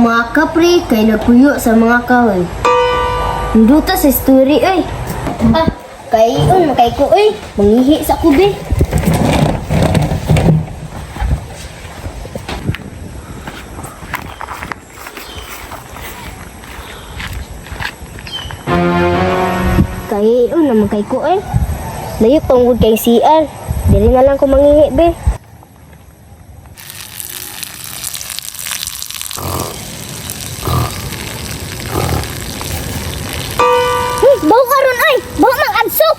Ang mga kapre kay nagpuyo sa mga kahoy. Nduta sa story oy. Ah, kay un kay ko oy, mangihi sa kubi. Kay un naman kay ko oy. Layo pang gud kay CR. Dili na lang ko mangihi be. Uy, bawo karon ay! Bawo mang adsok!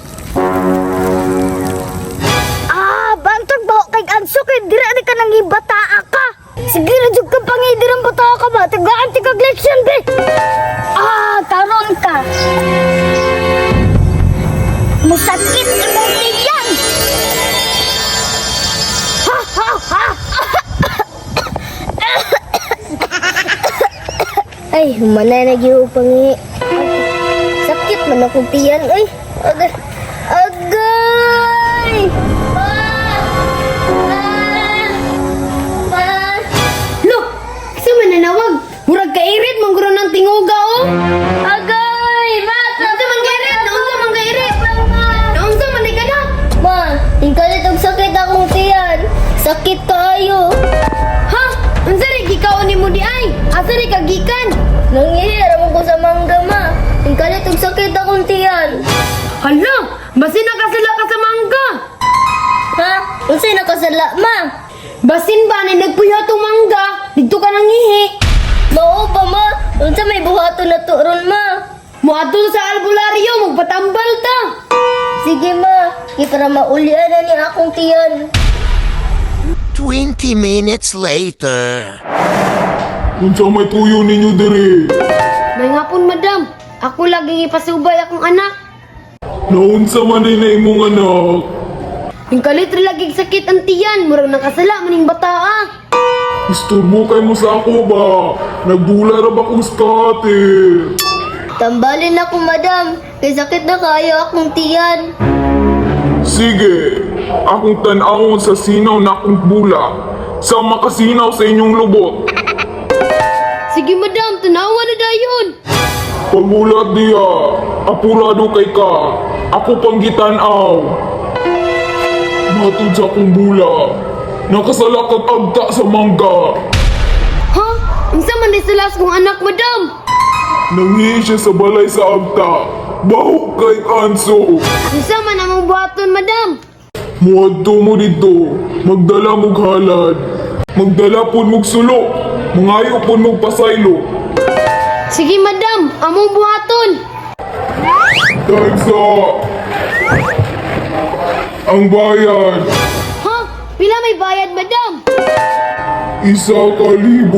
Ah, bantog bawo kay adsok kay dira ni ka nang ibataa ka. Sige ra jud ka pangidirang bataa ka ba? Tagaan ti kag leksyon be. Ah, karon ka. Musakit imong tiyan. Ha ha ha. Ay, humanay na gyud pangi. Sakit man akong tiyan, oy. Agay. Agay! Ma! Ma! Ma! Look! Sa mananawag! Murag kairit, mangguro ng tinguga, oh! Agay! Ma! Naunsa man kairit! Naunsa man kairit! Naunsa man ka na! Ma, tingkalit og sakit akong tiyan. Sakit kaayo. Ha? Unsa rin gikaon nimo di ay? Asa rin ka gikan? Nangihiram ko sa mangga, ma. Tingkalit og sakit akong tiyan. Hala! Basin nakasala ka sa mangga! Ha? Unsay nakasala, ma? Basin ba na nagpuyo tong mangga? Dito ka nang ihi! Mao ba, ma? Unsa may buhaton na to ron, ma? Moadto sa albularyo, magpatambal ta! Sige, ma. Kay para maulian na ni akong tiyan. 20 minutes later. Unsa may tuyo ninyo diri? May ngapon, madam. Ako laging ipasubay akong anak. Naunsa man din na imong anak? Yung kalit ra laging sakit ang tiyan, murag nakasala maning bata ah. Isturbo kay mo sa ako ba? Nagbula ra ba kong scatter? Tambalin ako, madam. Kay sakit na kaayo akong tiyan. Sige, akong tan-awon sa sinaw na akong bula. Sa makasinaw sa inyong lubot. Sige madam, tanawa na dayon. Pagulat diya, apurado kay ka. Ako pang gitan-aw. Matod sa akong bula. Nakasala kag agta sa mangga. Ha? Unsa man di sila sa kong anak, madam? Nanghihi siya sa balay sa agta. Baho kay anso. Unsa man among buhaton, madam? Muadto mo dito, magdala mog halad, magdala pud mog sulo, mangayo pud mog pasaylo. Sige madam, among buhaton. Dagsa ang bayad, Ha? Pila may bayad, madam? 1,000.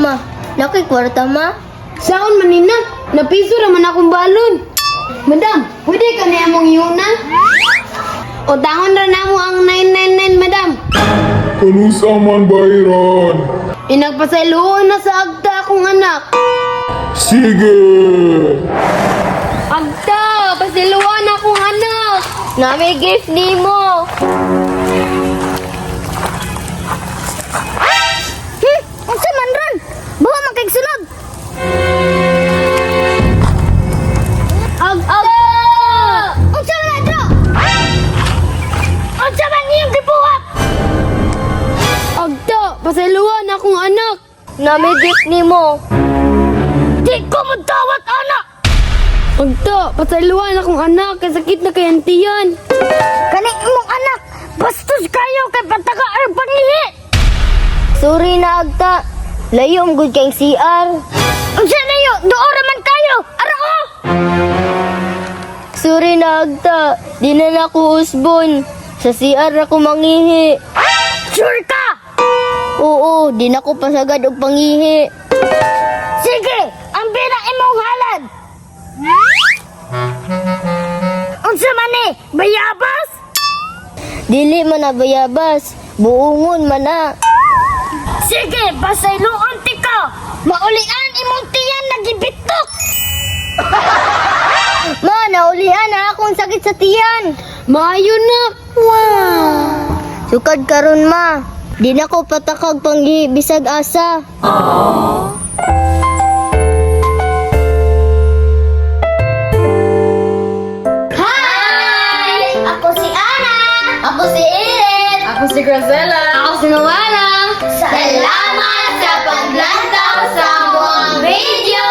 Ma, nakoy kwarta, ma. Saon man nina? Napiso ra man akong balon. Madam, pwede ka na among yuna? O tangon ra namo ang 999, madam. Kanusa man bayran. Inagpasayloon na sa agta akong anak. Sige. Agta, pasayloan akong anak. Nami gift nimo. Unsa man ron? Bawa man kay sulod. Agta! Unsa man adro? Unsa man iyong gibuhat? Agta, pasayloan akong anak. Nami gift nimo. Di ko mudawat ana. Agta, pasayloan akong anak. Kay sakit na kay antiyan. Kani imong anak, bastos kayo kay pataga ar pangihi. Sorry na agta. Layo ang good kay CR. Unsa layo? Duo ra man kayo. Ara oh. Sorry na agta. Di na nako usbon. Sa CR ra ko mangihi. Sure ka? Oo, di na ko pasagad og pangihi. Sige, ang bira imong halad. Unsa man ni? Bayabas? Dili man na bayabas, buongon man na. Sige, pasayloon ti ka. Maulian imong tiyan nagibitok. Ma, naulian na akong sakit sa tiyan. Maayo na. Wow. Sukad karon ma. Di na ko patakag panggihi bisag asa. Hi! Ako si Ana! Ako si Irit! Ako si Grazella. Ako si Noela! Salamat sa paglantaw sa among video!